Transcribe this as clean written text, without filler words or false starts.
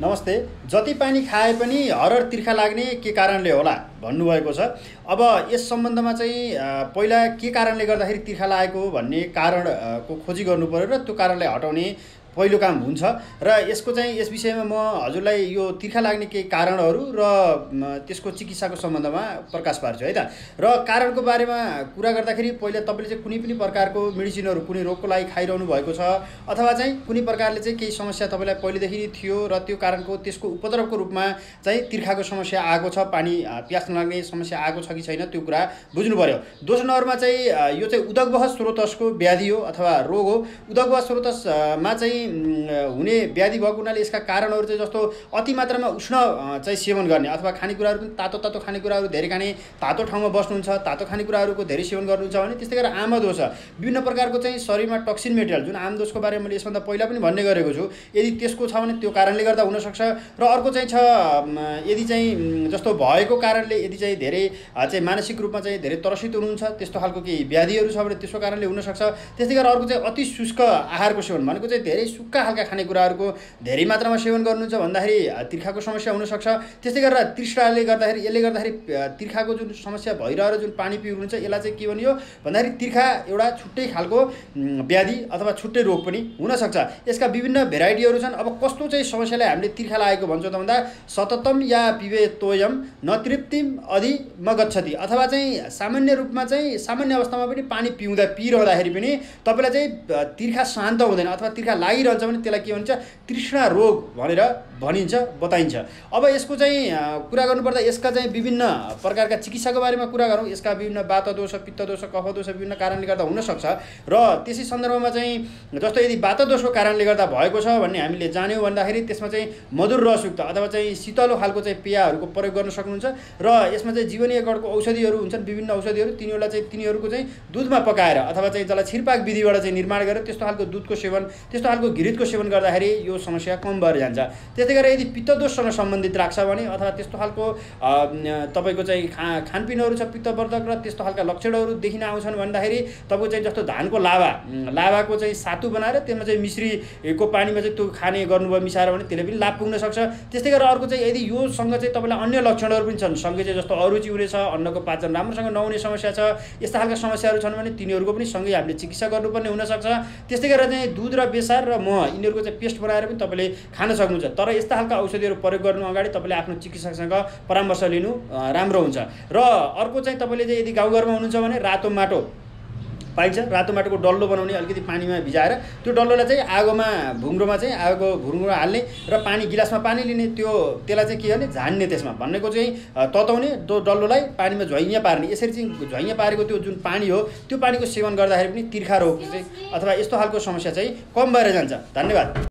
नमस्ते। जति पानी खाए पनि हरहर तिर्खा लाग्ने के कारणले होला भन्नुभएको छ। अब यस सम्बन्धमा चाहिँ पहिला के कारणले गर्दाखेरि तिर्खा लागेको भन्ने कारणको खोजी गर्नु पर्यो र त्यो कारणलाई हटाउने पहिलो काम हुन्छ र यसको चाहिँ यस विषयमा म हजुरलाई यो तिर्खा लाग्ने केही कारणहरू र त्यसको चिकित्साको सम्बन्धमा प्रकाश पार्छु है त। र कारणको बारेमा कुरा गर्दाखेरि पहिला तपाईले चाहिँ कुनै पनि प्रकारको मेडिसिनहरू कुनै रोगको लागि खाइरहनु भएको छ अथवा चाहिँ कुनै प्रकारले चाहिँ केही समस्या तपाईलाई पहिलेदेखि नै थियो र त्यो कारणको त्यसको उपद्रवको रूपमा चाहिँ तिर्खाको समस्या आएको छ, पानी प्यास नलाग्ने समस्या आएको छ कि छैन त्यो कुरा बुझ्नु पर्यो। दोस्रो नम्बरमा चाहिँ यो चाहिँ उदकवह स्रोतस्को व्याधि हो अथवा रोग हो। उदकवह स्रोतसमा चाहिँ हुने व्याधि भएको हुनाले यसका कारणहरू चाहिँ जस्तो अति मात्रामा उष्ण चाहिँ सेवन गर्ने अथवा खानेकुराहरू पनि तातो तातो खानेकुराहरू धेरै खाने, तातो ठाउँमा बस्नुहुन्छ, तातो खानेकुराहरूको धेरै सेवन गर्नुहुन्छ भने त्यस्तै गरेर आमदोष विभिन्न प्रकारको चाहिँ शरीरमा टक्सिन मेटेरियल जुन आमदोषको बारेमा मैले यसभन्दा पहिला पनि भन्ने गरेको छु, यदि त्यसको छ भने त्यो कारणले गर्दा हुनसक्छ। र अर्को चाहिँ छ यदि चाहिँ जस्तो भएको कारणले यदि चाहिँ धेरै चाहिँ मानसिक रूपमा चाहिँ धेरै त्रसित हुनुहुन्छ त्यस्तो खालको केही व्याधिहरू छ भने त्यसको कारणले हुनसक्छ। त्यस्तै गरेर अर्को चाहिँ अति शुष्क आहारको सेवन भनेको चाहिँ धेरै सुक्खा खालका खानेकुराहरूको धेरै मात्रामा सेवन गर्नुहुन्छ भन्दाखेरि तिर्खाको समस्या हुनसक्छ। त्यस्तै गरेर तृष्णाले गर्दाखेरि यसले गर्दाखेरि तिर्खाको जुन समस्या भइरहेर जुन पानी पिउनुहुन्छ यसलाई चाहिँ के भनियो भन्दाखेरि तिर्खा एउटा छुट्टै खालको व्याधि अथवा छुट्टै रोग पनि हुनसक्छ। यसका विभिन्न भेराइटीहरू छन्। अब कस्तो चाहिँ समस्याले हामीले तिर्खा लागेको भन्छौँ त भन्दा सततम या पिबेतोयम नतृप्तिम अधि मगच्छति अथवा चाहिँ सामान्य रूपमा चाहिँ सामान्य अवस्थामा पनि पानी पिइरहँदाखेरि पनि तपाईँलाई चाहिँ तिर्खा शान्त हुँदैन अथवा तिर्खा लागिरहन्छ भने त्यसलाई के भन्छ तृष्णा रोग भनेर भनिन्छ, बताइन्छ। अब यसको चाहिँ कुरा गर्नुपर्दा यसका चाहिँ विभिन्न प्रकारका चिकित्साको बारेमा कुरा गरौँ। यसका विभिन्न वातदोष, पित्तदोष, कफदोष विभिन्न कारणले गर्दा हुनसक्छ र त्यसै सन्दर्भमा चाहिँ जस्तो यदि वातदोषको कारणले गर्दा भएको छ भन्ने हामीले जान्यौँ भन्दाखेरि त्यसमा चाहिँ मधुर रसयुक्त अथवा चाहिँ शीतलो खालको चाहिँ पेयहरूको प्रयोग गर्न सक्नुहुन्छ र यसमा चाहिँ जीवनीय गणको औषधिहरू हुन्छन्, विभिन्न औषधिहरू तिनीहरूको चाहिँ दुधमा पकाएर अथवा चाहिँ जसलाई छिरपाक विधिबाट चाहिँ निर्माण गरेर त्यस्तो खालको दुधको सेवन, त्यस्तो खालको घिरितको सेवन गर्दाखेरि यो समस्या कम भएर जान्छ। त्यस्तै गरेर यदि पित्तदोषसँग सम्बन्धित राख्छ भने अथवा त्यस्तो खालको तपाईँको चाहिँ खानपिनहरू छ पित्तवर्धक र त्यस्तो खालका लक्षणहरू देखिन आउँछन् भन्दाखेरि तपाईँको चाहिँ जस्तो धानको लाभाको चाहिँ सातु बनाएर त्यसमा चाहिँ मिश्रीको पानीमा चाहिँ त्यो खाने गर्नुभयो मिसाएर भने त्यसले पनि लाभ पुग्न सक्छ। त्यस्तै गरेर अर्को चाहिँ यदि योसँग चाहिँ तपाईँलाई अन्य लक्षणहरू पनि छन्, सँगै चाहिँ जस्तो अरुचि हुने छ, अन्नको पाचन राम्रोसँग नहुने समस्या छ, यस्ता खालका समस्याहरू छन् भने तिनीहरूको पनि सँगै हामीले चिकित्सा गर्नुपर्ने हुनसक्छ। त्यस्तै गरेर चाहिँ दुध र बेसार र मह यिनीहरूको चाहिँ पेस्ट बनाएर पनि तपाईँले खान सक्नुहुन्छ। तर यस्ता खालका औषधिहरू प्रयोग गर्नु अगाडि तपाईँले आफ्नो चिकित्सकसँग परामर्श लिनु राम्रो हुन्छ। र अर्को चाहिँ तपाईँले चाहिँ यदि गाउँघरमा हुनुहुन्छ भने रातो माटो पाइन्छ, रातो माटोको डल्लो बनाउने अलिकति पानीमा भिजाएर त्यो डल्लोलाई चाहिँ आगोको भुङ्ग्रोमा हाल्ने र गिलासमा पानी लिने, त्यसलाई चाहिँ के गर्ने झान्ने, त्यसमा भन्नेको चाहिँ तताउने डल्लोलाई पानीमा झ्वाइँ पार्ने। यसरी चाहिँ झ्वाइँ पारेको त्यो जुन पानी हो त्यो पानीको सेवन गर्दाखेरि पनि तिर्खा रोग चाहिँ अथवा यस्तो खालको समस्या चाहिँ कम भएर जान्छ। धन्यवाद।